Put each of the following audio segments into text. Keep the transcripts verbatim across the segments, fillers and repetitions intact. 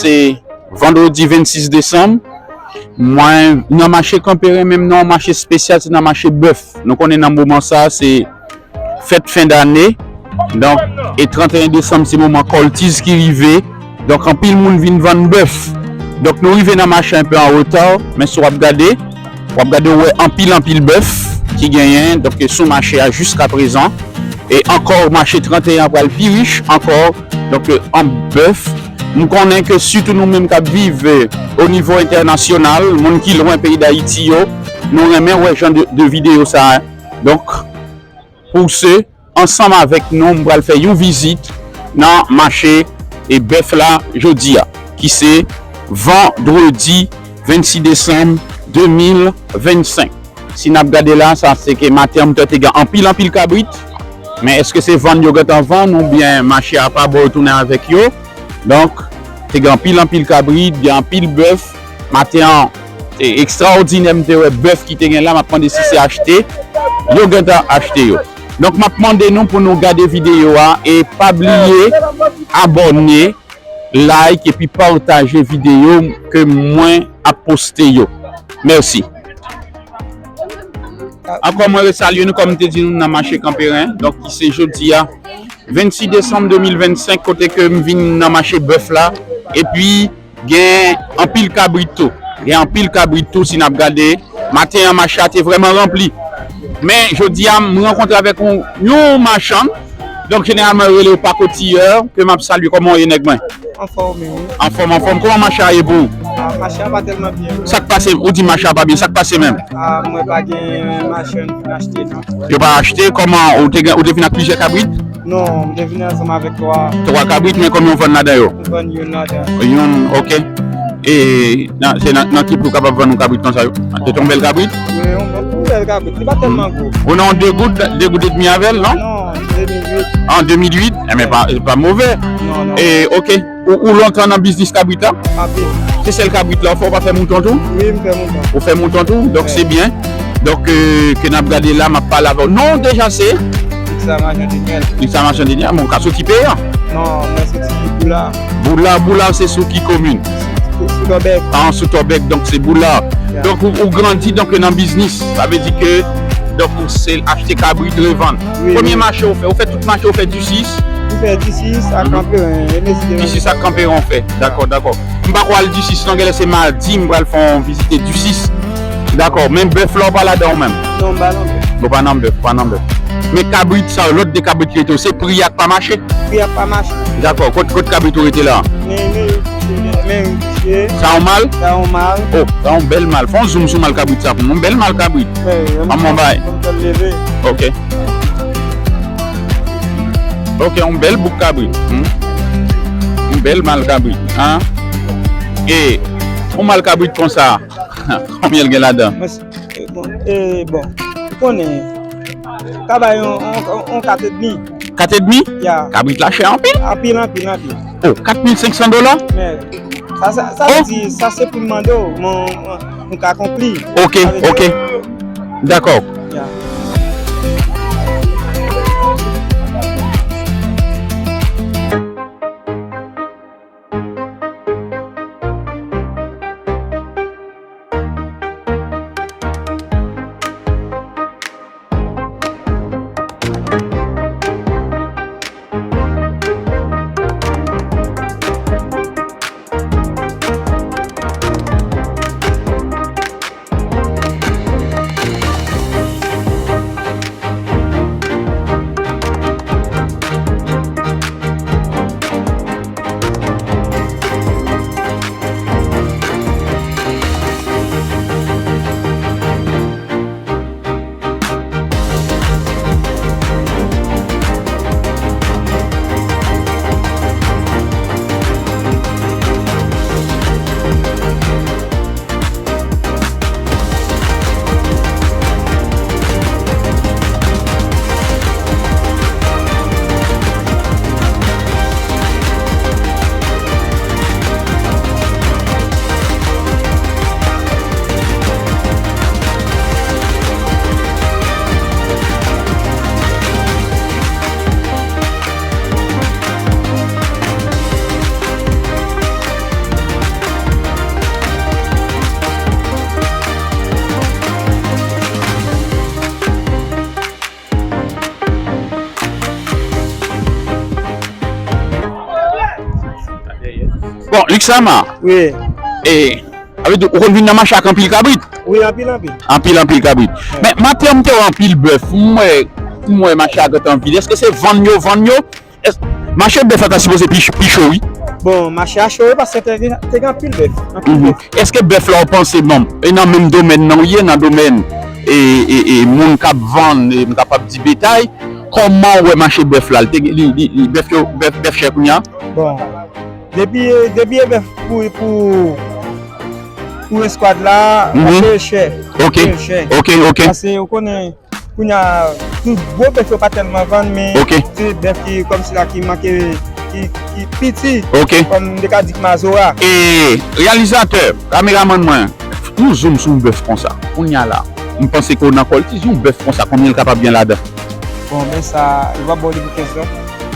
se vandredi vennsis desanm. Mwen, nan mache Kanperen, menm nan yon mache espesyal, se nan mache bèf. Nou konnen nan moman sa, se fèt fen dane. Donk, e tranteyen desanm, se moman kòltiz ki rive. Donk, anpil moun vin vann bèf. Donk, nou rive nan mache enpe an reta, men si w ap gade, w ap gade, w wè anpil, anpil bèf ki genyen, donk, sou mache a jiska prezan. E ankò, mache tranteyen an pral pi rich ankò, donk, an bèf. M konnen ke sitou nou menm k ap viv, eh, o nivo entènasyonal, moun ki lwen peyi Dayiti yo, nou renmen wè jan de, de videyo sa a. Donk, pouse ansanm avèk nou, m pral fè yon vizit nan mache e bèf la jodi a, ki se vandredi vennsis desanm de mil vennsenk. Si n ap gade la, sa se ke maten an, m te, te gen anpil, anpil kabrit. Men èske se vann yo gentan vann oubyen mache a pa bon, yo tounen avèk yo? Donk, te gen anpil, anpil kabrit, gen anpil bèf. Maten an, e ekstraòdinè, m te wè bèf ki te gen la, m ap mande si se achte. Yo gentan achte yo. Donk, m ap mande nou pou nou gade videyo a e pa bliye abòne, like epi pataje videyo ke mwen ap poste yo. Mèsi. Ankò, mwen resalye nou, kòm m te di nou, nan mache Kanperen, donk, ki se jodi a, vennsis desanm de mil vennsenk, kote ke m vin nan mache bèf la, epi gen anpil kabrit tou. Gen anpil kabrit tou, si n ap gade. Maten an, mache a te vrèman ranpli. Men, jodi a, m rankontre avèk yon, yon machann. Donk, jeneralman, yo rele yo pakotiyè, ke m ap salye. Kòman w ye, nèg mwen? Anfòm, wi. Anfòm, anfòm. Kòman mache a ye pou ou? Ah, mache a pa tèlman byen, non. Sa k pase? Ou di mache a pa byen. Sa k pase menm? Ah, mwen pa gen machann pou m achte, non. Yo pa achte? Kòman? Ou te gen, ou te vin ak plizyè kabrit? Non, m te vin ansanm avèk twa. Twa kabrit, men konbyen w vann ladan yo? M vann youn ladan. Youn, ok. E nan, se nan, nan ki pri w kapab vann yon kabrit konsa yo? Se te yon bèl kabrit? Wi, yon, yon bèl kabrit. Li pa tèlman gwo. Ou nan yon de goud, de goud edmi avè l, non? Non, de mil uit. An de mil uit? Enben, pa, pa move. Non, non. E, ok. Ou, ou lontan nan biznis kabrit la? Anpil. Se sèl kabrit la ou fè, ou pa fè mouton tou? Wi, m fè mouton. Ou fè mouton tou? Donk, se byen. Donk, euh, ke n ap gade la, m ap pale avè w. Non, deja se? Liksa Machan Denyèl. Liksa Machan Denyèl, men ou ka soti Peyan? Non, mwen soti Boula. Boula, Boula se sou ki komin? Sou, sou Tòbèk. Ah, sou Tòbèk, donk se Boula. Ya. Donk, ou, ou grandi, donk, nan biznis. Sa vle di ke, donk, ou se achte kabrit, revann. Wi, wi. Premye mache ou fè, ou fè tout mache, ou fè Disis? M fè Disis ak Kanperen, e Mesi Disis ak Kanperen ou fè. Dakò, dakò. M pa ko al Disis non, genlè se madi, m pral fè yon vizite Disis. Dakò, men bèf la ou pa ladan ou menm? Non, m pa nan bèf. Ou pa nan bèf, ou pa nan bèf. Men kabrit sa yo, lòt de kabrit ki rete yo, se pri a k pa mache? Pri a k pa mache. Dakò, kot, kot kabrit ou rete la? Men, men, men, men, Sa yon mal? Sa yon mal. Oh, sa yon bèl mal. Fè yon zoom sou mal kabrit sa pou mwen. Yon bèl mal kabrit. Ban mwen bay. Ok. Ok, yon bèl bouk kabrit. Hmm? Yon bèl mal kabrit. Hein? E yon mal kabrit konsa, konbyen l gen ladan? Mwen, e, bon, e, bon. Ou konnen, ka bay yon, yon, yon, yon kat edmi. Kat edmi? Ya. Kabrit la chè anpil. Anpil, anpil, anpil. Oh, kat mil senk san dola? Men, sa, sa, sa vle di, sa se pou m mande w, mwen, mwen, mwen ka konpli. Ok, ok. Dakò. Ya. Bon, Luxama, Wi. e, sa vle di, ou konn vin nan mache ak anpil kabrit? Wi, anpil, anpil. Anpil, anpil kabrit. Men, maten an, m te wè anpil bèf. M wè, m wè mache a gentan vid. Èske se vann yo, vann yo? Èske, mache bèf la ta sipoze pi, pi cho, wi. Bon, mache a cho, wi, paske te gen, te gen anpil bèf. Anpil bèf. Èske bèf la, ou panse, bon, e nan menm domèn nan ou ye, nan domèn, e, e, e moun k ap vann, e, m kapab di betay, kòman ou wè mache bèf la? Li te, li, li, li, bèf yo, bèf, bèf chè kounye a? Bon, depi, depi e bèf pou, pou, pou eskwad la, Mhm. anpil chè. Ok, Anpil chè. ok, ok. Paske ou konnen, kounye a, tout gwo bèf yo pa tèlman vann, men Ok. se bèf ki, kòmsi la, ki manke, ki, ki piti, Ok. kòm m te ka di k mazora. E, reyalizatè, kameramann mwen, nou zoom sou yon bèf konsa. Kounye a la, m panse ke w nan Kòltiz, yon bèf konsa, konbyen l kapab gen ladan? Bon, men sa, yo pa ba w li pou kenz dola.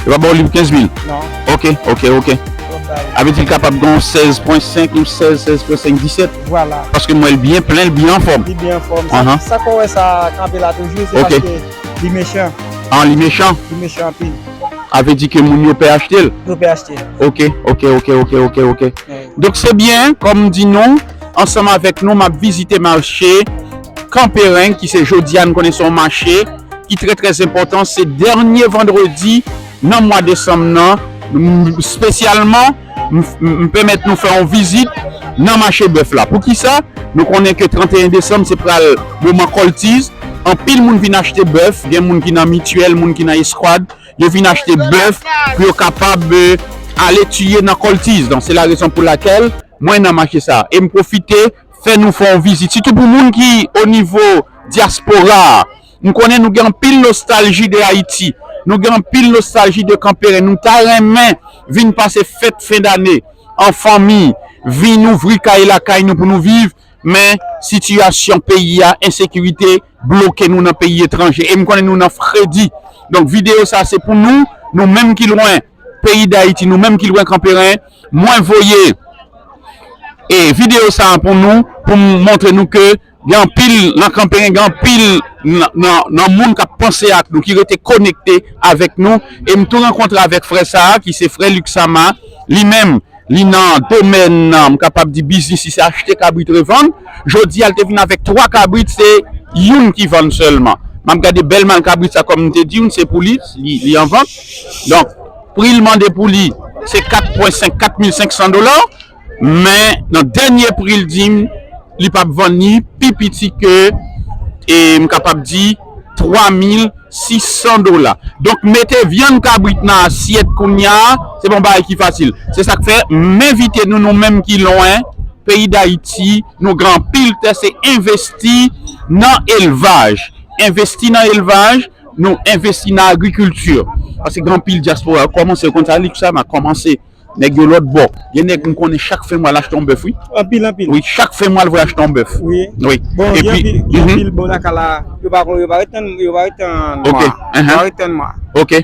Yo pa ba w li pou kenz mil? Non. Ok, ok, ok. Yo ba w. Sa vle di l kapab gen yon sèz pwen senk, yon sèz, sèz pwen senk, disèt. Vwala. Paske m wè l byen plen, l byen anfòm. Li byen anfòm. Ahan. Sa, sa k wè sa kanpe la toujou, se Ok. paske li mechan. An, li mechan? Li mechan anpil. Sa vle di ke moun yo pè achte l? Yo pè achte. Ok, ok, ok, ok, ok, ok. Wi. Donk se byen, kòm m di nou, ansanm avèk nou, m ap vizite mache Kanperen, ki se jodi a, nou konnen se yon mache ki trè, trè enpòtan. Se dènye vandredi nan mwa desanm nan, m, espesyalman, m, m, m pèmèt nou fè yon vizit nan mache bèf la. Poukisa? Nou konnen ke tranteyen desanm, se pral moman kòltiz. Anpil moun vin achte bèf, gen moun ki nan Mityèl, moun ki nan Eskwad, yo vin achte bèf pou yo kapab, eh, ale tiye nan kòltiz. Donk, se la rezon pou lakèl mwen nan mache sa. E m pwofite fè nou fè yon vizit, sitou pou moun ki o nivo dyaspora a. M konnen nou gen anpil nostalji de Ayiti, nou gen anpil nostalji de Kanperen, nou ta renmen vin pase fèt fen dane an fanmi, vin ouvri kay lakay nou pou nou viv, men sitiyasyon peyi a, ensekirite, bloke nou nan peyi etranje. E m konnen nou nan fredi. Donk, videyo sa se pou nou, nou menm ki lwen peyi Dayiti, nou menm ki lwen Kanperen, mwen voye e videyo sa a pou nou, pou m montre nou ke gen anpil nan Kanperen, gen anpil nan, nan, nan moun k ap panse ak nou, ki rete konekte avèk nou. E m tou rankontre avèk frè sa a, ki se frè Luxama, li menm, li nan domèn, nan, m kapab di biznis, li se achte kabrit revann. Jodi a, l te vin avèk twa kabrit, se youn ki vann sèlman. M ap gade bèl mal kabrit sa, kòm m te di w, se pou li, li, li an vant. Donk, pri l mande pou li, se kat pwen senk, kat mil senk san dola. Men, nan dènye pri l di m, li p ap vann ni pi piti ke, e m kapab di, twa mil sis san dola. Donk, mete vyann kabrit nan asyèt kounye a, se pa yon bagay ki fasil. Se sa k fè, m envite nou, nou menm ki lwen peyi Dayiti, nou gen anpil tè, se envesti nan elvaj. Envesti nan elvaj, nou envesti nan agrikilti. Paske gen anpil dyaspora, yo kòmanse, yo konn sa, Luxama kòmanse. Nèg yo lòt bò. Gen nèg m konnen chak fen mwa l achte yon bèf, wi. Anpil, anpil. Wi, chak fen mwa l voye achte yon bèf. Wi. Wi. Bon, gen Epi, anpil, gen mhm. Anpil bò lakay la, yo pa, yo pa ret tann, yo pa ret tann Ok, mwa. mhm. Yo pa ret tann mwa. Ok.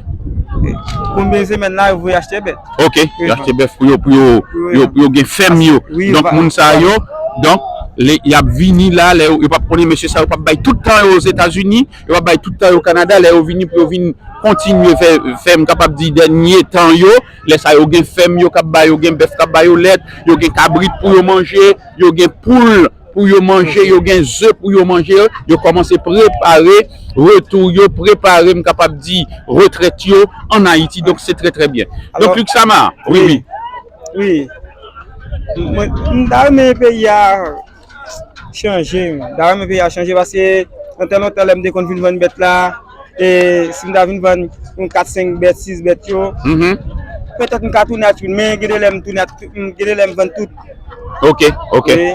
Konbyen semèn la, yo voye achte bèt. Ok, yo achte bèf pou yo, pou yo, pou yo, pou yo gen fèm yo. Wi, Donk, va- moun sa yo, donk, lè y ap vini la, lè yo, yo p ap konnen mesye sa, yo p ap bay tout tan yo Ozetazini, yo p ap bay tout tan yo Kanada, lè yo vini pou yo vin kontinye fè, fè, m kapab di, dènye tan yo, lè sa yo gen fèm yo k ap ba yo, gen bèf k ap ba yo lèt, yo gen kabrit pou yo manje, yo gen poul pou yo manje, yo gen ze pou yo manje, yo kòmanse prepare retou yo, prepare, m kapab di, retrèt yo ann Ayiti. Donk, se trè, trè byen. Donk, Alò, Luxama, wi, wi. Wi. Mwen, m ta renmen peyi a chanje. M ta renmen peyi a chanje paske lontan, lontan, lè m te konn vin vann bèt la, e si m ta vin vann yon kat, senk bèt, sis bèt yo, Mhm. petèt m ka tounen ak youn, men gen de lè m tounen ak tout, m- gen de lè m vann tout. Ok, ok. Wi.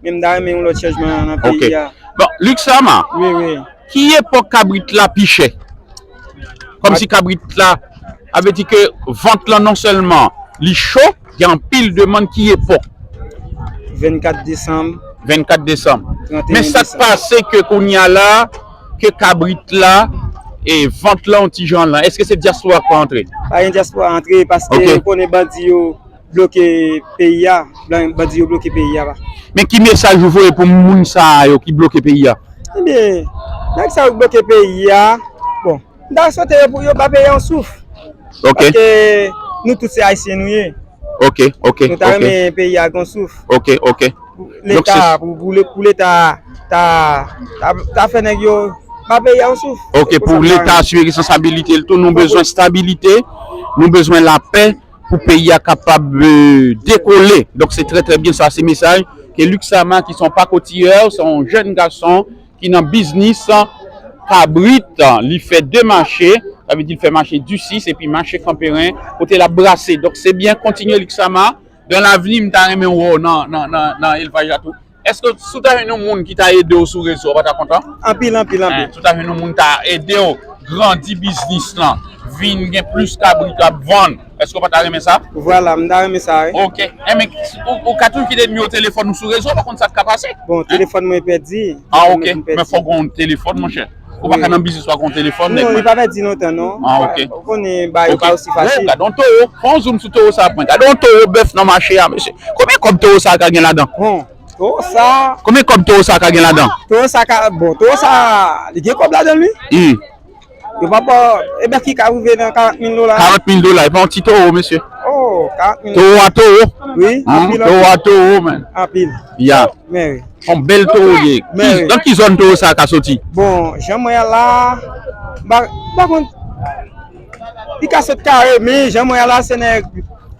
Men m ta renmen yon lòt chanjman nan Ok. peyi a. Bon, Luxama, Wi, wi. ki epòk kabrit la pi chè? Kòmsi kabrit la, sa vle di ke vant lan non sèlman li cho, gen anpil demann, ki epòk? Vennkat desanm. Vennkat desanm. Tranteyen Men sa k desanm. Pase ke kounye a la, ke kabrit la, e vant lan yon ti jan lan. Èske se dyaspora k pa antre? Pa gen dyaspora antre paske Ok. Yo konnen bandi yo bloke peyi a. Blan- Bandi yo bloke peyi a. Men ki mesaj ou voye pou moun sa a yo ki bloke peyi a? Ebyen, nèg sa yo k bloke peyi a, bon, m ta swete yo pou yo ba peyi a yon souf. Ok. Paske nou tout se Ayisyen nou ye. Ok, ok, ok. Nou ta renmen peyi a gen souf. Ok, ok. Leta, pou, pou, pou Leta ta, ta, ta fè nèg yo ba peyi a yon souf. Ok, pou Leta asire responsabilite l tou, nou bezwen stabilite, nou bezwen lapè pou peyi a kapab, euh, dekole. Donk, se trè, trè byen, sa se mesaj ke Luc Sama, ki se yon pakotiyè, se yon jèn gason ki nan biznis kabrit, li fè de mache, sa vle di l fè mache Disis epi mache Kanperen, kote l ap brase. Donk, se byen, kontinye Luc Sama. Dan lavni, m ta renmen wè w nan, nan, nan, nan elvaj la tou. Èske si w ta jwenn yon moun ki ta ede w sou rezo a, w pa ta kontan? Anpil, anpil, anpil. Si w ta jwenn yon moun ta ede w grandi biznis lan, vin gen plis kabrit ap vann, èske w pa ta renmen sa? Vwala, m ta renmen sa, wi. Ok. Enben, ou, ou ka toujou kite nimewo telefòn ou sou rezo, pa konn sa k ka pase. Bon, telefòn mwen pèdi. Ah, ok. Men fò w gen yon telefòn, monchè. Ou pa ka nan biznis pa gen yon telefòn, nèg mwen. Non, li pa pèdi lontan, non. Ah, ok. Ou konnen, ba yo pa osi fasil. Gade yon towo. Fè yon zoom sou towo sa a pou mwen. Gade yon towo bèf nan mache a, mesye. Konbyen kòb towo sa a ka gen ladan? Bon, towo sa. Konbyen kòb towo sa a ka gen ladan? Towo sa ka, bon, towo sa, li gen kòb ladan l, wi. Hmm. Yo pa ba, e bèf ki ka rive nan karant mil dola. Karant mil dola, e pa yon ti towo, mesye. Oh, karant mil. Towo a towo. Wi, hmm, anpil, towo a towo, man. Anpil. Ya. Men wi. Yon bèl towo ye. Nan ki zòn towo sa a ka soti? Bon, jan mwen a la, m pa, m pa konn. Li ka sot kare, men jan mwen a la, se nèg,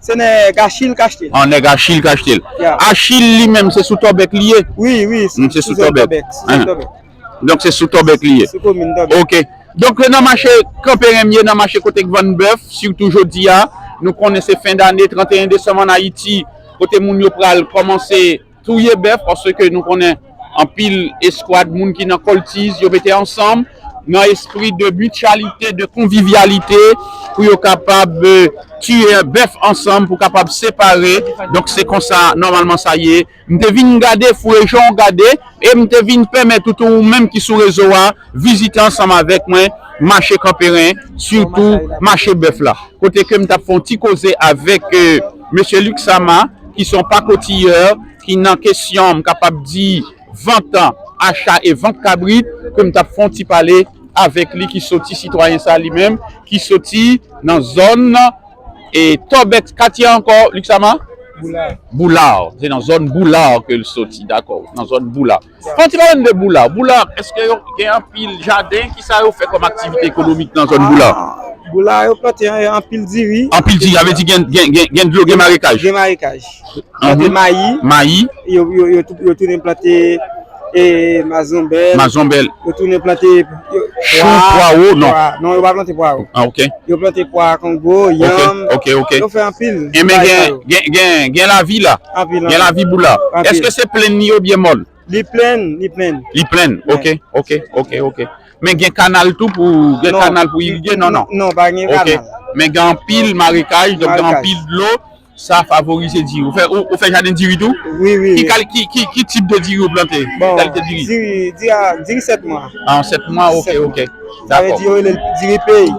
se nèg Achil k achte l. Ah, nèg Achil k achte l. Ya. Achil li menm, se sou Tòbèk li ye? Wi, wi, se sou Tòbèk. Sou zòn Tòbèk. Donk, se sou Tòbèk li ye. Sou komin Tòbèk. Ok. Donk, nan mache Kanperen m ye, nan mache kote k vann bèf, sitou jodi a, nou konnen se fen dane, trannteyen desanm ann Ayiti, kote moun yo pral kòmanse touye bèf, paske nou konnen anpil eskwad moun ki nan Kòltiz, yo mete ansanm nan espri de mityalite, de konvivyalite, pou yo kapab, euh, tiye bèf ansanm, pou kapab separe. Donk, se konsa, nòmalman, sa ye. M te vin gade, foure je w gade, e m te vin pèmèt ou tou, ou menm ki sou rezo a, vizite ansanm avèk mwen mache Kanperen, sitou mache bèf la. Kote ke m t ap fè yon ti koze avèk, euh, mesye Luc Sama, ki se yon pakotiyè, ki nan kesyon, m kapab di, vant, acha e vant kabrit, ke m t ap fè yon ti pale avèk li, ki soti, sitwayen sa li menm, ki soti nan zòn, e Tòbèk, katye ankò, Luc Sama? Boulard. Boulard. Se nan zòn Boulard ke l soti, dakò, nan zòn Boulard. Fè yon ti pale n de Boulard. Boulard, èske yo gen anpil jaden? Kisa yo fè kòm aktivite ekonomik nan zòn Boulard? Ah, Boulard, yo plante an-, anpil diri. Anpil diri, sa vle di gen, gen, gen, gen dlo, gen marekaj. Gen marekaj. Plante mayi. Mayi. Yo, yo, yo tou-, yo tounen plante, e, mazonbèl. Mazonbèl. Yo tounen plante, yo, chou, pwa, pwawo, non. Pwa. Non, yo pa plante pwawo. Ah, ok. Yo plante pwa kongo, yanm. Ok, ok, ok. Yo fè anpil. Enben, gen, gen, gen, gen lavi la. Anpil, anpil. Gen lavi Boulard. Anpil. Èske se plenn li oubyen mòn? Li plenn, li plenn. Li plenn. Ok, ok, ok, ok. Men gen kanal tou pou, gen kanal pou irige? Non, non. Non, pa gen kanal. Ok. Men gen anpil marekaj, donk gen anpil dlo, sa favorize diri. Ou fè, ou, ou fè jaden diri tou? Wi, wi, wi. Ki kal-, ki, ki, ki tip de diri ou plante? Ki kalite diri? Diri, diri a, diri sèt mwa. Ah, sèt mwa, ok, ok. Dakò. Sa vle di yo rele l diri peyi.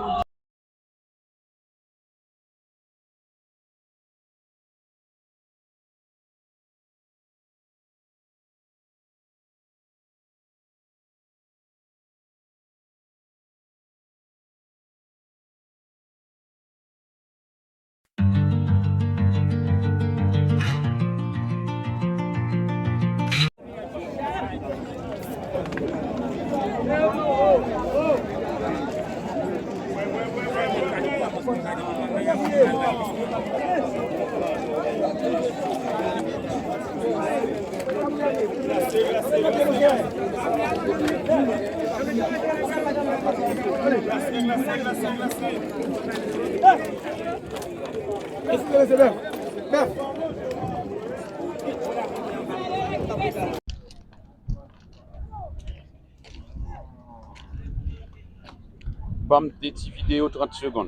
Ban m de ti videyo trant segonn.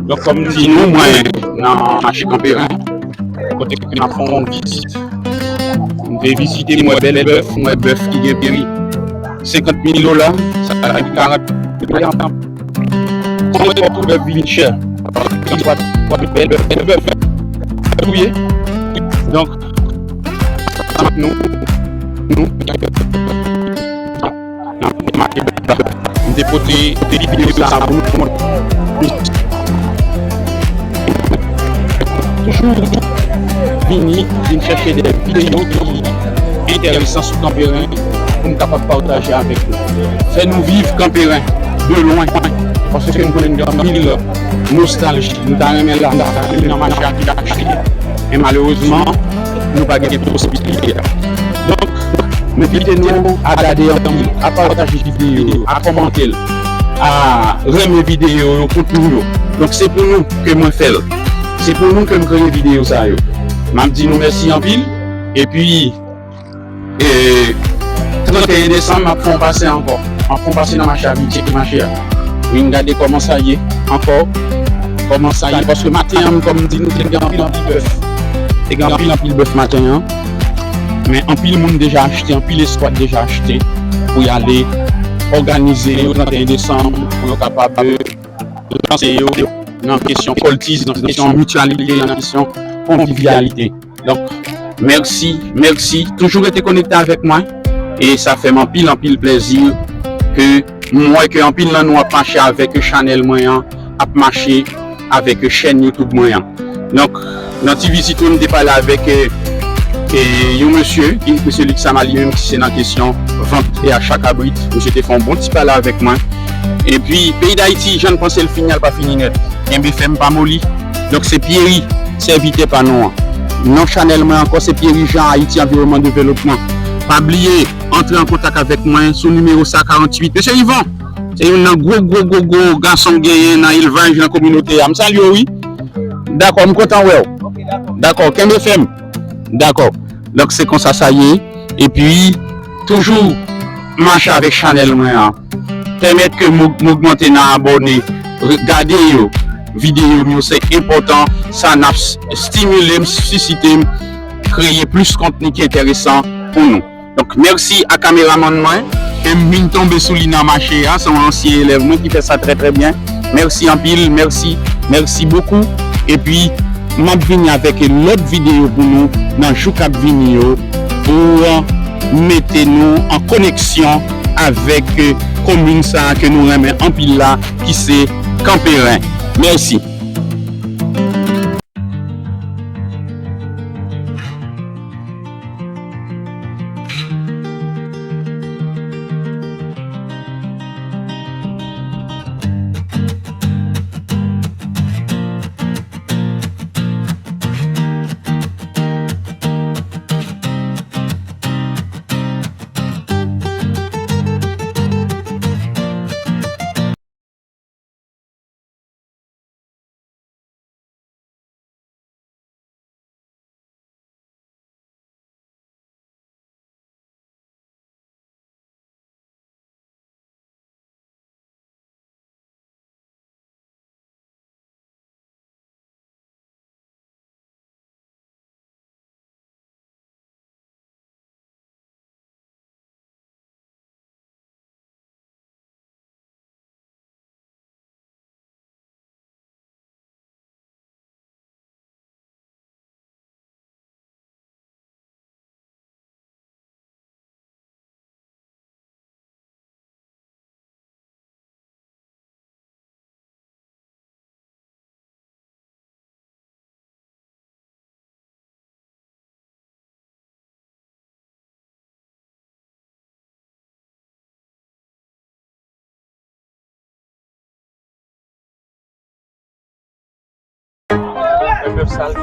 Donk, kòm m di nou, mwen nan mache Kanperen, kote ke m ap fè yon vizit. M te vizite, m wè bèl bèf, m wè bèf ki gen pri senkant mil dola, sa vle di karant mil dola ansanm. Kòman w tou bèf vin chè? Bèl bèf, bèl bèf. Touye. Donk, nou, nou, m te pote, pote videyo sa pou nou. Toujou vini, vin chèche de videyo ki enteresan sou Kanperen pou m kapab pataje avèk nou. Fè nou viv Kanperen de lwen, paske nou konnen gen anpil nostalji. Nou ta renmen la, nou ta renmen nan mache a ki achte. Men malerezman, nou pa gen posibilite a. Donk, m envite nou a gade anpil, a pataje videyo, a kòmante l, a renmen videyo yo, kontni yo. Donk, se pou nou ke mwen fè l. Se pou nou ke m kreye videyo sa yo. M ap di nou mèsi anpil. Epi, e, trannteyen desanm, m ap fè yon pase ankò. M ap fè yon pase nan mache a, vin tcheke mache a. Vin gade kòman sa ye ankò. Kòman sa ye. Paske maten an, kòm m di nou, te gen anpil, anpil bèf. Te gen anpil, anpil bèf maten an. Men anpil moun deja achte, anpil eskwad deja achte pou y ale òganize yo trannteyen desanm, pou yo kapab, e, lanse yo nan kesyon kòltiz, nan kesyon mityalite, nan kesyon konvivyalite. Donk, mèsi, mèsi. Toujou rete konekte avèk mwen. E sa fè m anpil, anpil plèzi ke m wè ke anpil nan nou ap mache avèk chanèl mwen an, ap mache avèk chèn YouTube mwen an. Donk, nan ti vizit mwen, m te pale avèk, e, e, yon mesye, ki, mesye Luc Sama li menm, ki se nan kesyon vant e acha kabrit. Mesye te fè yon bon ti pale avèk mwen. Epi, peyi Dayiti, jan n panse l fini a, l pa fini nèt. Kenbe fèm, pa moli. Donk, se Pierry, sèvitè pa nou an. Non chanèl mwen ankò, se Pierry Jean Haïti Environnement Développement. Pa bliye, antre an kontak avèk mwen sou nimewo sa, karanntuit. Mesye Yvan, se youn nan gwo, gwo, gwo, gwo gason m genyen nan elvaj, nan kominote a. M salye w, wi. Dakò, m kontan wè w. Dakò, kenbe fèm. Dakò. Donk, se konsa sa ye. Epi, toujou mache avèk chanèl mwen an. Pèmèt ke m, m ogmante nan abòne. Re-, gade yo. Videyo m yo, se enpòtan. Sa n ap s-, stimile m, sisite m, kreye plis kontni ki enteresan pou nou. Donk, mèsi a kameramann mwen, ke m vin tonbe sou li nan mache a, se yon ansyen elèv mwen ki fè sa trè, trè byen. Mèsi anpil, mèsi, mèsi bokou. Epi, m ap vini avèk lòt videyo pou nou nan jou k ap vini yo, pou, e, mete nou an koneksyon avèk, e, komin sa a ke nou renmen anpil la, ki se Kanperen. Mèsi.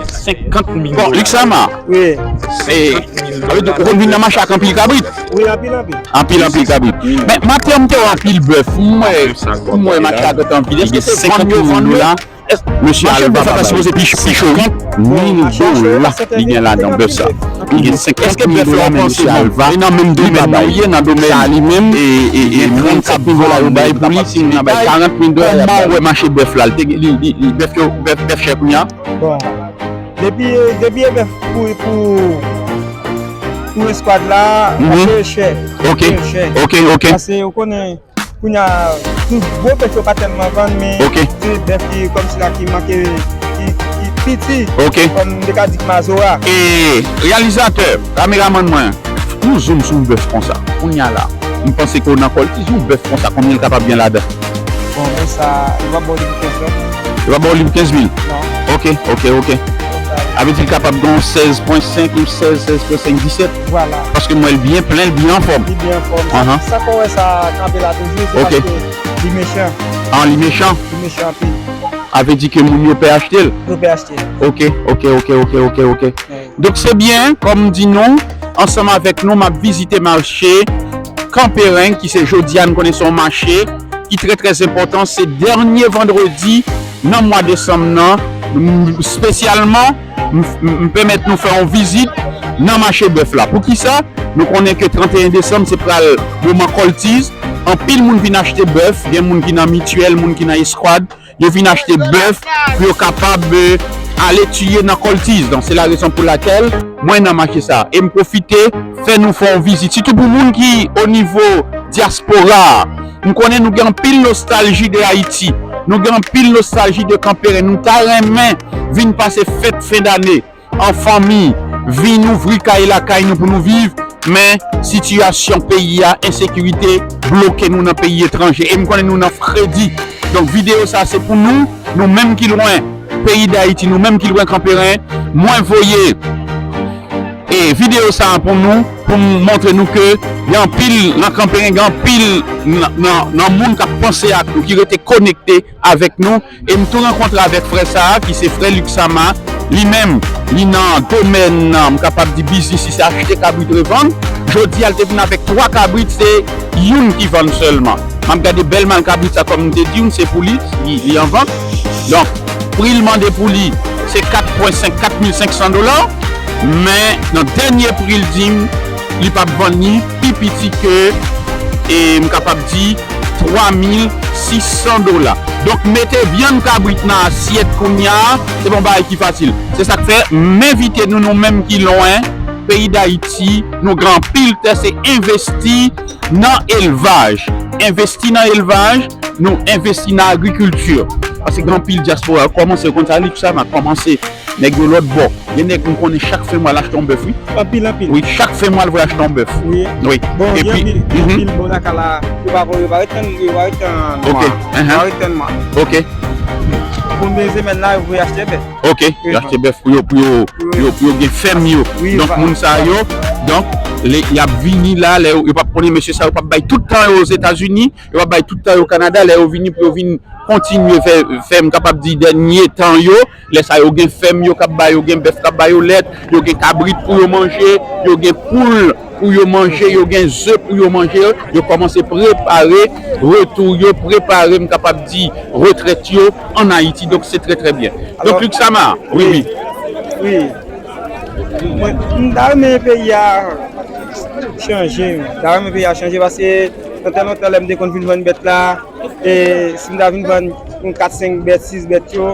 Senkant mil dola. Bon, Luc Sama. Wi. E, sa vle di, ou konn vin nan mache ak anpil kabrit? Wi, anpil, anpil. Anpil, anpil kabrit. Men, maten an, m te wè anpil bèf. M wè, m wè mache a gentan vide. Èske se vann yo vann yo? Mesye Alva pa bay. Senkant mil dola li gen ladan bèf sa. Li gen senkant mil dola, men mesye Alva, li pa bay. Sa li menm, e, e, e, trannsenk mil dola yo bay pou li, si nou nan bay karant mil dola, y ap bay. Kòman w wè mache bèf la? Li te, li, li, li, bèf yo, bèf, bèf chè kounye a? Bon. Depi, depi e bèf pou, pou, pou eskwad la, ap peye chè. Ok. Ap peye chè. Ok, ok. Paske ou konnen, kounye a, tout gwo bèf yo pa tèlman vann, men se bèf ki kòmsi la ki manke, ki, Piti. Ok. Kòm m te ka di k Mazora. E reyalizatè, kameramann mwen, yon zoom sou yon bèf konsa. Kounye a la, m panse ke w nan Kòltiz, yon bèf konsa, konbyen l kapab gen ladan? Bon, men sa, yo pa ba w li pou kenz mil. Yo pa ba w li pou kenz mil? Non. Ok, ok, ok. Sa vle di l kapab gen yon sèz pwen senk, yon sèz, sèz pwen senk, disèt. Vwala. Paske m wè l byen plen, l byen anfòm. Li byen anfòm. Ahan. Sa, sa k fè w wè sa kanpe la toujou, se paske li mechan. Ah, li mechan? Li mechan anpil. A vle di ke moun yo pè achte l? Yo pè achte l. Ok, ok, ok, ok, ok, ok. Wi. Donk se byen, kòm m di nou, ansanm avèk nou, m ap vizite mache Kanperen, ki se jodi a, n konnen se yon mache ki trè, trè enpòtan. Se dènye vandredi nan mwa desanm nan, m, espesyalman, m, m, m pèmèt nou fè yon vizit nan mache bèf la. Poukisa? Nou konnen ke tranteyen desanm, se pral moman Kòltiz. Anpil moun vin achte bèf, gen moun ki nan Mityèl, moun ki nan Eskwad, yo vin achte bèf pou yo kapab, eh, ale tiye nan Kòltiz. Donk, se la rezon pou lakèl mwen nan mache sa. E m pwofite fè nou fè yon vizit, sitou pou moun ki o nivo dyaspora a. M konnen nou gen anpil nostalji de Ayiti. Nou gen anpil nostalji de Kanperen. Nou ta renmen vin pase fèt fen dane an fanmi, vin ouvri kay lakay nou pou nou viv, men sitiyasyon peyi a, ensekirite, bloke nou nan peyi etranje. E m konnen nou nan fredi. Donk, videyo sa se pou nou, nou menm ki lwen peyi Dayiti, nou menm ki lwen Kanperen, mwen voye, e, videyo sa pou nou, pou m montre nou ke gen anpil nan Kanperen, gen anpil nan, nan, nan moun k ap panse ak nou, ki rete konekte avèk nou. E m tou rankontre avèk frè sa a, ki se frè Luxama. Li menm, li nan domèn, m kapab di, biznis, li se achte kabrit revann. Jodi a, l te vin avèk twa kabrit, se youn ki vann sèlman. M ap gade bèl mal kabrit sa, kòm m te di w, se pou li, li, li an vant. Donk, pri l mande pou li, se kat pwen senk, kat mil senk san dola. Men, nan dènye pri l di m, li p ap vann li pi piti ke, e m kapab di, twa mil sis san dola. Donk, mete vyann kabrit nan asyèt kounye a, se pa yon bagay ki fasil. Se sa k fè, m envite nou, nou menm ki lwen peyi Dayiti, nou gen anpil tè, se envesti nan elvaj. Envesti nan elvaj, nou envesti nan agrikilti. Paske gen anpil dyaspora, yo kòmanse, yo konn sa, Luxama kòmanse. Nèg yo lòt bò. Gen nèg m konnen chak fen mwa l achte yon bèf, wi. Anpil, anpil. Wi, chak fen mwa l voye achte yon bèf. Wi. Wi. Bon, gen anpil, gen anpil bò lakay la, yo pa, yo pa ret tann, yo pa ret tann mwa. Ok. Yo pa ret tann mwa. Ok. Konbyen semèn la, yo voye achte bèf. Ok, yo achte bèf pou yo, pou yo, pou yo, pou yo gen fèm yo. Wi. Donk, moun sa yo, donk, lè y ap vini la, lè yo, yo p ap konnen mesye sa, yo p ap bay tout tan yo Ozetazini, yo p ap bay tout tan yo Kanada, lè yo vini pou yo vin kontinye fè, fè, m kapab di, dènye tan yo. Lè sa yo gen fèm yo k ap ba yo, gen bèf k ap ba yo lèt, yo gen kabrit pou yo manje, yo gen poul pou yo manje, yo gen ze pou yo manje, yo kòmanse prepare retou yo, prepare, m kapab di, retrèt yo ann Ayiti. Donk, se trè, trè byen. Donk, Luxama, wi, wi. Wi. Mwen, m ta renmen peyi a chanje, m ta renmen peyi a chanje, paske lontan, lontan, lè m te konn vin vann bèt la, e si m ta vin vann yon kat, senk bèt, sis bèt yo,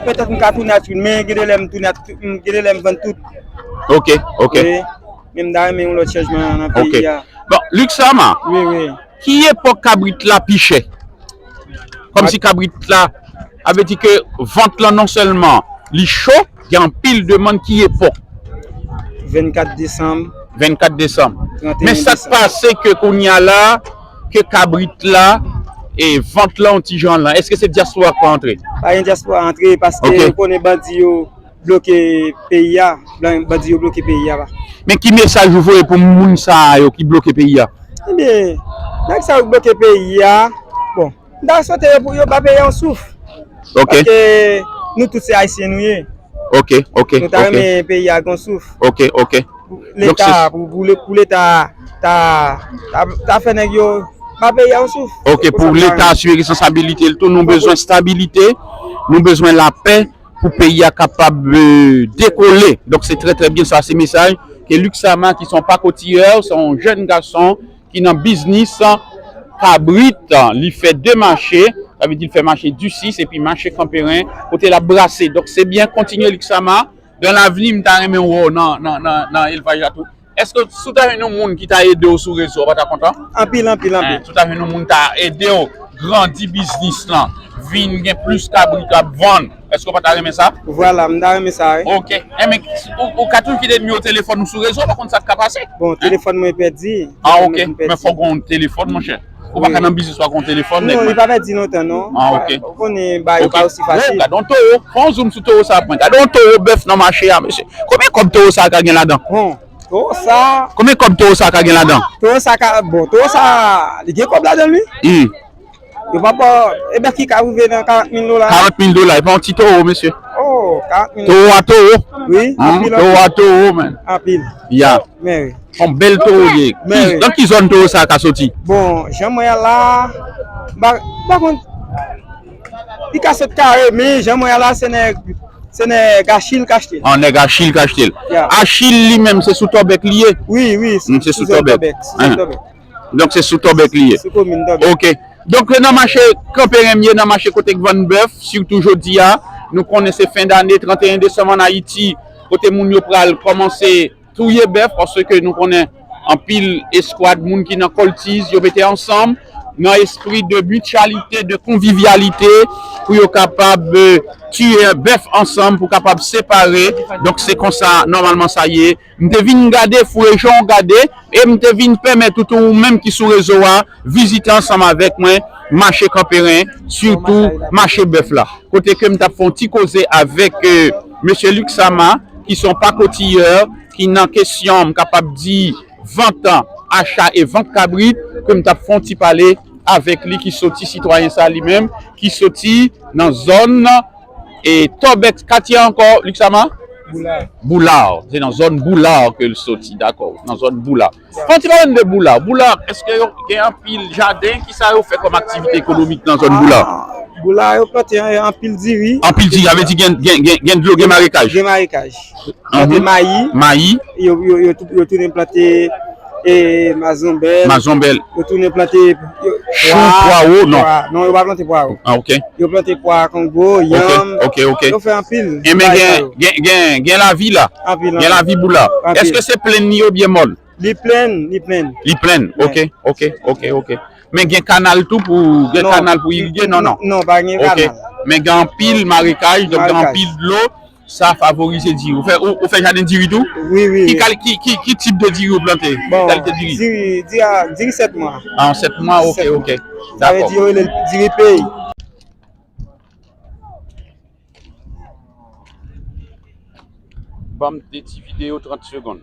petèt m ka tounen ak youn, men gen de lè m tounen ak tout, m, gen de lè m vann tout. Ok, ok. Wi. Men m ta renmen yon lòt chanjman nan peyi a. Bon, Luxama, wi, wi, ki epòk kabrit la pi chè? Kòmsi kabrit la, sa vle di ke vant lan non sèlman li cho, gen anpil demann, ki epòk? Vennkat desanm. Vennkat desanm. Men sa k pase ke kounye a la, ke kabrit la, e vant lan yon ti jan lan, èske se dyaspora k pa antre? Pa gen dyaspora antre, paske yo konnen bandi yo bloke peyi a, blan-, bandi yo bloke peyi a. Men ki mesaj ou voye pou moun sa a yo ki bloke peyi a? Ebyen, nèg sa yo k bloke peyi a, bon, m ta swete yo pou yo ba peyi a yon souf. Ok. Paske nou tout se Ayisyen nou ye. Ok, ok, ok. Nou ta renmen peyi a gen yon souf. Ok, ok. Leta, pou, pou le-, pou Leta ta, ta, ta fè nèg yo ba peyi a yon souf. Ok, pou Leta asire responsabilite l tou, nou bezwen stabilite, nou bezwen lapè pou peyi a kapab, eh, dekole. Donk, se trè, trè byen, sa se mesaj ke Luxama, ki se yon pakotiyè, se yon jèn gason ki nan biznis kabrit, li fè de mache, sa vle di l fè mache Disis epi mache Kanperen, kote l ap brase. Donk, se byen, kontinye Luxama. Dan lavni, m ta renmen wè w nan, nan, nan, nan elvaj la tou. Èske si w ta jwenn yon moun ki ta ede w sou rezo a, w pa ta kontan? Anpil, anpil, anpil. Si w ta jwenn yon moun ta ede w grandi biznis lan, vin gen plis kabrit ap vann, Èske w pa ta renmen sa? Vwala, m ta renmen sa, wi. Ok. Enben, ou, ou ka toujou kite nimewo telefòn ou sou rezo, pa konn sa k ka pase. Bon, telefòn mwen pèdi. Ah, ok. Men fòk w gen yon telefòn, monchè. Ou pa ka nan biznis w pa gen yon telefòn, nèg mwen. Non, li pa pèdi lontan, non. Ah, ok. Ou konnen, bagay yo pa osi fasil. Gade yon towo. Fè yon zoom sou towo sa pou mwen. Gade yon towo bèf nan mache a, mesye. Konbyen kòb towo sa ka gen ladan? Bon, towo sa. Konbyen kòb towo sa ka gen ladan? Towo sa ka, bon, towo sa, li gen kòb ladan l, wi. Hmm. Yo pa ba, e bèf ki ka rive nan karant mil dola. Karant mil dola, e pa yon ti towo, mesye. Oh, karant mil. Towo a towo. Wi, hmm, anpil, towo a towo, man. Anpil. Ya. Men wi. Yon bèl towo li ye. Men wi. Nan ki zòn towo sa ka soti? Bon, jan mwen a la, m pa, m pa konn, li ka sot kare, men jan mwen a la, se nèg, se nèg Achil k achte l. Ah, nèg Achil k achte l. Ya. Achil li menm, se sou Tòbèk li ye? Wi, wi, hmm, se sou Tòbèk. Sou zòn Tòbèk, sou zòn Tòbèk. Donk, se sou Tòbèk li ye. Sou komin Tòbèk. Ok. Donk, nan mache Kanperen m ye, nan mache kote k vann bèf, sitou jodi a. Nou konnen se fen dane, tranteyen desanm ann Ayiti, kote moun yo pral kòmanse touye bèf, paske nou konnen anpil eskwad moun ki nan Kòltiz, yo mete ansanm nan espri de mityalite, de konvivyalite, pou yo kapab, eh, tiye bèf ansanm, pou kapab separe. Donk, se konsa, nòmalman, sa ye. M te vin gade, foure jan w gade, e m te vin pèmèt ou tou, ou menm ki sou rezo a, vizite ansanm avèk mwen mache Kanperen, sitou mache bèf la. Kote ke m t ap fè yon ti koze avèk, eh, mesye Luc Sama, ki se yon pakotiyè, ki nan kesyon, m kapab di, vant, acha e vant kabrit, ke m t ap fè yon ti pale avèk li, ki soti, sitwayen sa li menm, ki soti nan zòn, e Tòbèk, katye ankò, Luc Sama? Boulard. Boulard. Se nan zòn Boulard ke l soti, dakò. Nan zòn Boulard. Fè yon ti pale n de Boulard. Boulard, èske yo gen anpil jaden? Kisa yo fè kòm aktivite ekonomik nan zòn Boulard? Ah, Boulard, yo plante anpil diri. Anpil diri, sa vle di gen, gen, gen, gen dlo, gen marekaj. Gen marekaj. Plante mayi. Mayi. Yo, yo, yo, tou- yo tounen plante, eh, mazonbèl. Mazonbèl. Yo tounen plante, yo, chou, pwa, pwawo, non. Pwa. Non, yo pa plante pwawo. Ah, ok. Yo plante pwa kongo, yanm. Ok, ok, ok. Yo fè anpil. Enben, gen, gen, gen, gen lavi la. Anpil, anpil. Gen lavi Boulard. Anpil. Èske se plenn li oubyen mòn? Li plenn, li plenn. Li plenn. Ok, ok, ok, ok. Men gen kanal tou pou, gen kanal pou irige? Non, non. Non, pa gen kanal. Men gen anpil marekaj, donk gen anpil dlo. Sa favorize diri. Ou fè, ou, ou fè jaden diri tou? Wi, wi, wi. Ki kal-, ki, ki, ki tip de diri ou plante? Bon, ki kalite diri? Diri, diri a, diri sèt mwa. Ah, sèt mwa, ok, ok. Sa vle di yo rele l diri peyi. Ban m de ti videyo trant segonn.